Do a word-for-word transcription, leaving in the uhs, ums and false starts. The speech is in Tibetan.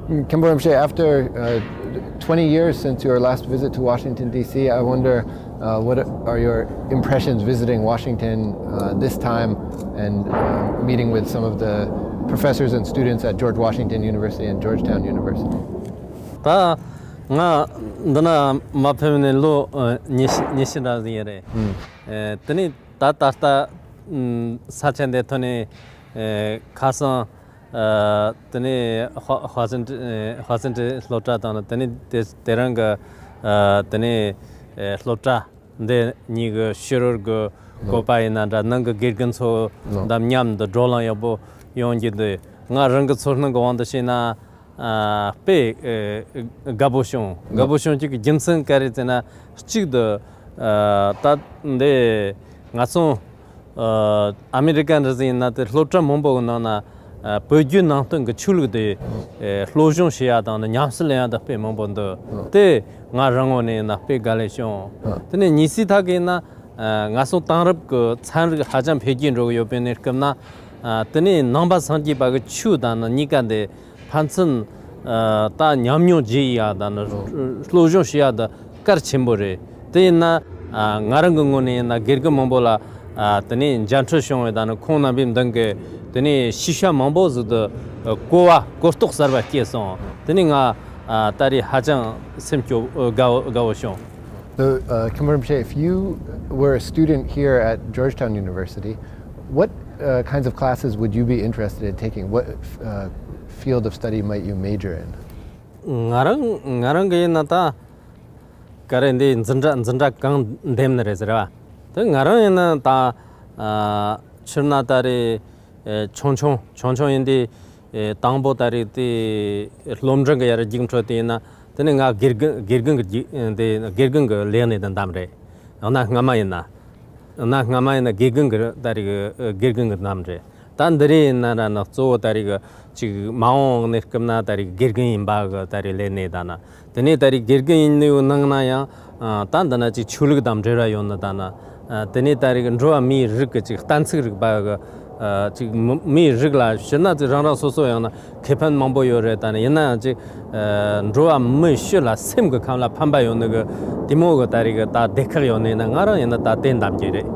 Khenpo Rinpoche, after uh, twenty years since your last visit to Washington, D C, I wonder uh, what are your impressions visiting Washington uh, this time and uh, meeting with some of the professors and students at George Washington University and Georgetown University? ད་ང་འདི་ན་མ་ཕེབས་ནས་ལོ་ཉི་ཤུ་ཉི་ཤུ་འདྲ་ཟིག་ཡིན་རེད། དེ་ནས་ད་ད་ལྟ་ས་ཆ་འདི་ཐོན་ནས་ཁ་སང་དེ་ནས་ཧྭ་ཙིན་ཧྭ་ཙིན་སློབ་གྲྭ་དང་དེ་ནས་དེ་རང་གི་དེ་ནས་སློབ་གྲྭ་འདི་གཉིས་ཀྱི་ཕྱི་རོལ་གྱི་བཀོད་པ་ཡིན་ན་འདྲ། ནང་གི་དགེ་རྒན་ཚོ་དང་མཉམ་དུ་བགྲོ་གླེང་ཡག་པོ་ཡོང་རྒྱུ་འདི་ང་རང་གི་ཚོར་སྣང་གི་དབང་དུ་བྱས་ན། དཔེ་དགའ་པོ་བྱུང་། དགའ་པོ་བྱུང་རྒྱུ་གི་རྒྱུ་མཚན་ག་རེ་ཟེར་ན། གཅིག་ཏུ་ད་འདི་ང་ཚོ་ཨ་མི་རི་ཀ་འདྲ་ཟིག་ཡིན་ན་དེ་སློབ་གྲྭ་མང་པོ་གི་ནང་ན་བོད་བརྒྱུད་ནང་བསྟན་གྱི་ཆོས་ལུགས་དེ་སློབ་སྦྱོང་བྱེད་ཡ་དང་ནི་ཉམས་སུ་ལེན་ཡ་དང་དཔེ་མང་པོ་འདུག་དེ་ང་རང་ངོས་ནས་ཡིན་ན་དཔེ་དགའ་ལས་བྱུང་། དེ་ནས་གཉིས་སི་ཐག་གི་ཡིན་ན། ང་ཚོ་དེང་རབས་ཀྱི་ཚན་རིག་ཧ་ཅང་འཕེལ་རྒྱས་འགྲོ་གི་ཡོད་པའི་གནས་སྐབས་ན། དེ་ནས་ནང་པ་སངས་རྒྱས་པ་གི་ཆོས་དང་ནི་གཉིས་ཀ་འདི་ཕན་ཚུན་ད་ཉམས་མྱོང་བརྗེ་ཡ་དང་ནི་སློབ་སྦྱོང་བྱེད་ཡ་དང་གལ་ཆེན་པོ་རེད། དེ་ཡིན་ན་ང་རང་གི་ངོས་ནས་ཡིན་ན་དགེ་རྒན་མང་པོ་ལ་དེ་ནས་མཇལ་འཕྲད་བྱུང་བའི་དང་ནི་ཁོང་རྣམ་པའི་མདུན་གྱི་དེ་ནས་ཤེས་བྱ་མང་པོ་ཟིག་ཏུ་གོ་བ་གོ་རྟོགས་གསར་པ་སྐྱེས་སོང་། དེ་ནས་ང་ད་རེས་ཧ་ཅང་སེམས་སྐྱོ་དགའ་བོ་དགའ་བོ་བྱུང་། So, uh, Khenpo Rinpoche, if you were a student here at Georgetown University, what uh, kinds of classes would you be interested in taking? What uh, field of study might you major in? ང་རང་ང་རང་གི་ཡིན་ན་ད་ག་རེ་འདི་འཛིན་གྲྭ་འཛིན་གྲྭ་གང་འདེམས་ནི་རེད་ཟེར་བ། དེ་ང་རང་ཡིན་ན་ད་ཕྱིར་ན་ད་རེས་ཆུང་ཆུང་ཆུང་ཆུང་ཡིན་དུས། དང་པོ་ད་རེས་དེ་སློབ་འབྲིང་གི་ཡར་རྒྱུགས་འཕྲོད་དེ་ཡིན་ན། དེ་ནས་ང་དགེ་རྒན་དགེ་རྒན་གྱི་རྒྱུགས་དེ་དགེ་རྒན་གྱི་ལས་གནས་དེ་བདམས་རེད། ཡང་ན་སྔ་མ་ཡིན་ན། ཡང་ན་སྔ་མ་ཡིན་ན་དགེ་རྒན་གྱི་ད་རེས་དགེ་རྒན་གྱི་བདམས་རེད། ད་འདི་རེས་ཡིན་ན་ར་ན་གཙོ་བོ་ད་རེས་ཅིག་མ་འོངས་གནས་སྐབས་ན་ད་རེས་དགེ་རྒན་ཡིན་པ་གི་ད་རེས་ལས་གནས་ད་ན། དེ་ནས་ད་རེས་དགེ་རྒན་ཡིན་ནི་ཡོད་ནང་ན་ཡང་ད་འདི་ན་ཅིག་ཆོས་ལུགས་དང་འབྲེལ་བ་ཡོད་ནི་ད་ན། དེ་ནས་ད་རེས་འགྲོ་བ་མིའི་རིགས་ཀྱི་ཅིག་གཏན་ཚིགས་རིག་པ་གི་ཅིག་མི་མིའི་རིགས་ལ་ཕྱིར་ན་ཅིག་རང་རང་སོ་སོ་ཡང་ན་ཁེ་ཕན་མང་པོ་ཡོད་རེད། ད་ནི་ཡིན་ན་ཡང་ཅིག་འགྲོ་བ་མི་སྤྱི་ལ་སེམས་ཀྱི་ཁམས་ལ་ཕན་པ་ཡོད་ནི་གི་དེ་མོ་གི་ད་རེས་གི་ད་སྡེ་ཁག་ཡོད་ནི་ཡིན་ན་ང་རང་ཡིན་ན་ད་དེ་འདམ་གྱི་རེད།